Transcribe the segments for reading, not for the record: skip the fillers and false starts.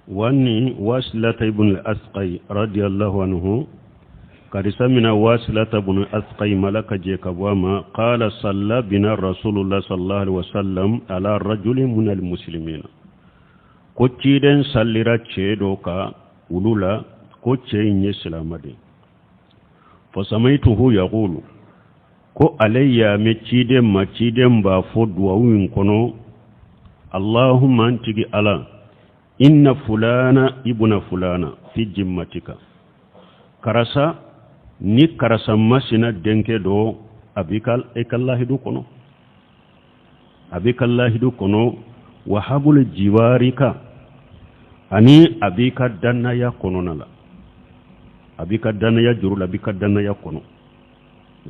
Wa an Wasilata ibn al-Asqai radiyallahu anhu, ka mina Wasilata ibn Asqai ma, Ala ka jɛ ka bɔ a ma, qala salla bina Rasulullah sallallahu alaihi wasallam ala rajulin min al-muslimin, ko ciden sallira cɛ dɔ kan olu la, ko cɛ in ye silama de. Fasamaituhu yaqulu, ko ale y'a mɛn ciden ma, ciden b'a fɔ duwawu in kɔnɔ: Allahumma, an tigi Ala, inna fulana ibuna fulana fi jimmatika, karasa ni karasa masina denkɛ dɔ, a b'i ka e ka lahidu kɔnɔ, a b'i ka lahidu kɔnɔ, wa habulu jiwarika, ani a b'i ka dannaya kɔnɔna la, a b'i ka dannaya juru la, a b'i ka dannaya kɔnɔ,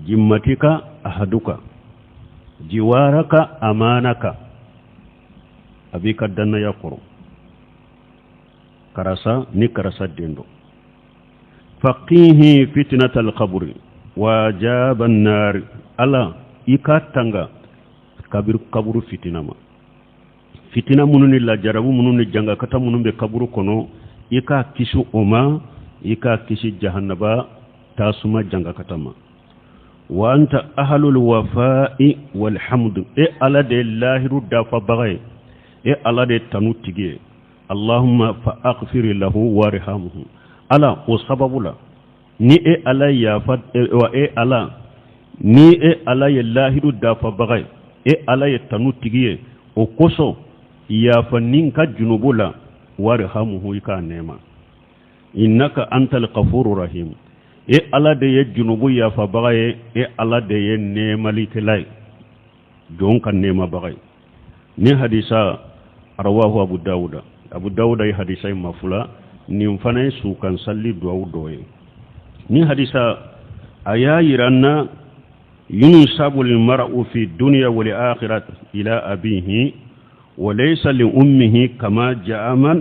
jimmatika ahaduka jiwaraka amanaka, a b'i ka dannaya kɔrɔ, karasa ni karasa den dɔ, faqihi fitnatal qabri wa azaban nar, Ala i ka tanga kabiri kaburu fitina ma, fitina minnu ni lajarabu minnu ni jangakata minnu bɛ kaburu kɔnɔ, i k'a kisi o ma, i k'a kisi jahanaba tasuma jangakata ma. Wa anta ahlul wafa'i wal hamd, e Ala de ye lahidu dafabaga ye, e Ala de ye tanu tigi ye. Allahumma fa aghfir lahu warhamhu, Ala o sababu la ni e Ala yafa wa e Ala ni e Ala ye lahidu dafabaga ye, e Ala ye tanu tigi ye, o kosɔn yafa nin ka junubu la, warhamhu, i k'a nɛɛma, innaka antal ghafuru rahim, e Ala de ye junubu yafabaga ye, e Ala de ye nɛɛmalikɛla ye, jɔn ka nɛɛmabaga ye. Ni hadisa rawahu Abu Dawuda, Abu Dawuda ye hadisa in mafula. Nin fana ye sukan salli duwawu dɔ ye. Ni hadisa a y'a yira an na yunsabu lmar'u fi dunya wal akhirat ila abihi wa laysa li ummihi kama za'ama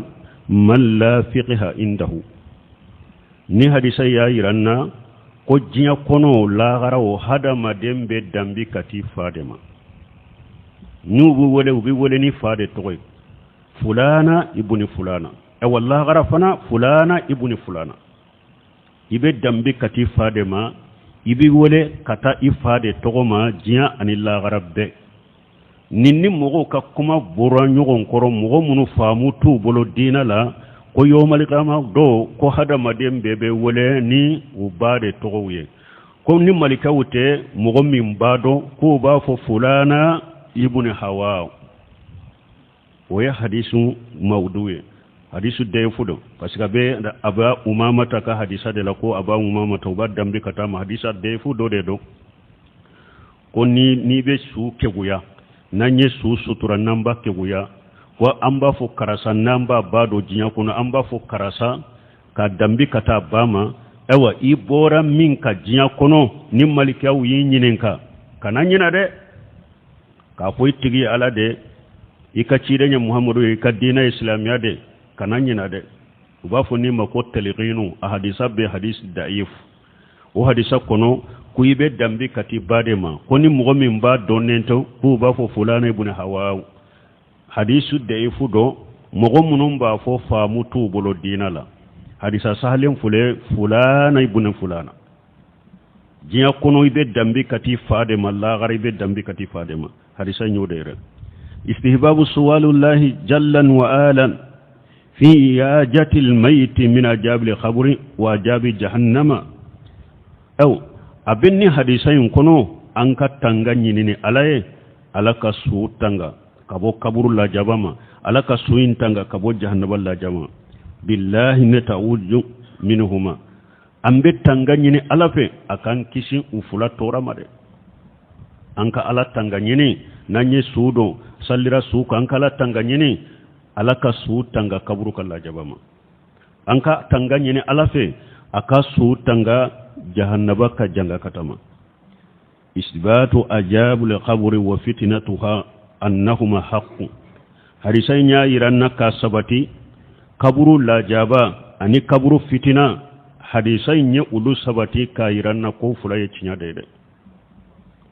man la fiqha indahu. Ni hadisa y'a yira an na ko diɲɛ kɔnɔ, lahara o, hadamaden bɛ danbi ka t'i fa de ma. N'u bɛ wele, u bɛ wele ni fa de tɔgɔ ye, fulana ibuni fulana. Ayiwa, lahara fana, fulana ibuni fulana. I bɛ danbi ka t'i fa de ma, i bɛ wele ka taa i fa de tɔgɔ ma diɲɛ ani lahara bɛɛ. Nin ni mɔgɔw ka kuma bɔra ɲɔgɔn kɔrɔ, mɔgɔ minnu faamu t'u bolo diinɛ la, ko yɔmalikama dɔw ko hadamaden bɛɛ bɛ wele ni u ba de tɔgɔw ye, ko ni malikaw tɛ mɔgɔ min b'a dɔn, k'u b'a fɔ fulana ibuni hawa, o ye hadisu mawudu ye, hadisu dayifu don, parce que a bɛ Aba Umamata ka hadisa de la, ko Aba Umamata u b'a danbe ka taa ma, hadisa dayifu dɔ de don, ko ni n'i bɛ su keguya, n'an ye su sutura, n'an b'a keguya, ko an b'a fɔ karisa, n'an b'a ba don diɲɛ kɔnɔ, an b'a fɔ karisa ka danbi ka taa ba ma. Ayiwa, i bɔra min ka diɲɛ kɔnɔ, ni malikaw y'i ɲininka, kana ɲina dɛ k'a fɔ i tigi ye Ala de, i ka ciden ye Muhamadu ye, i ka diinɛ ye silamɛya de, kana ɲina dɛ. U b'a fɔ nin ma ko tɛlɛkinu. A hadisa bɛ hadisi dayif. O hadisa kɔnɔ ko i bɛ danbi ka t'i ba de ma, ko ni mɔgɔ min b'a dɔnnen tɛ, k'u b'a fɔ fulana ibn hawa. Hadisu dayifu dɔ, mɔgɔ minnu b'a fɔ faamu t'u bolo diinɛ la. Hadisa sahalen fule fulana ibn fulana. Diɲɛ kɔnɔ i bɛ danbi ka t'i fa de ma, lahara i bɛ danbi ka t'i fa de ma. Hadisa in y'o de yɛrɛ. Istihbabu suwalullahi jallan wa alan fi iyajati almayiti min ajabi alkhabri wa ajabi jahannama. Aw a bɛ ni hadisa in kɔnɔ, an ka tanga ɲini ni Ala ye, Ala ka su tanga ka bɔ kaburu lajaba ma, Ala ka su in tanga ka bɔ jahannaba lajaba ma. Billahi nata'uju minhuma, an bɛ tanga ɲini Ala fɛ a k'an kisi u fila tɔɔrɔ ma dɛ. An ka Ala tanga ɲini n'an ye su don, salira su kan, an ka Ala tanga ɲini, Ala ka su tanga kaburu ka lajaba ma. An ka tanga ɲini Ala fɛ a ka su tanga jahannaba ka jangakata ma. Isbatu ajabul qabri wa fitnatuha annahuma haqqu. Hadisa in y'a yira n na k'a sabati kaburu lajaba ani kaburu fitina. Hadisa in ye olu sabati k'a yira n na ko fila ye tiɲɛ de ye dɛ.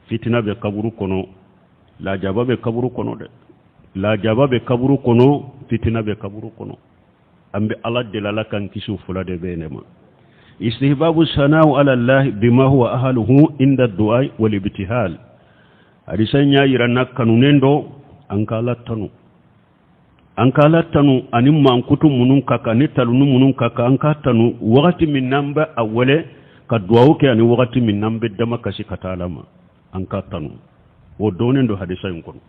Fitina bɛ kaburu kɔnɔ, lajaba bɛ kaburu kɔnɔ dɛ. Lajaba bɛ kaburu kɔnɔ, fitina bɛ kaburu kɔnɔ. An bɛ Ala deli, Ala k'an kisi o fila de bɛɛ ne ma. Istihbabu sana'u ala Allah bima huwa ahluhu inda du'a wal ibtihal. Hadisa in y'a yira an na, kanunen don an ka Ala tanu, an ka Ala tanu ani mankutu minnu ka kan ni talunu minnu ka kan, an ka tanu wagati min n'an bɛ a wele ka duwawu kɛ ani wagati min n'an bɛ dama kasi ka taa Ala ma, an ka tanu. O dɔnnen don hadisa in kɔnɔ.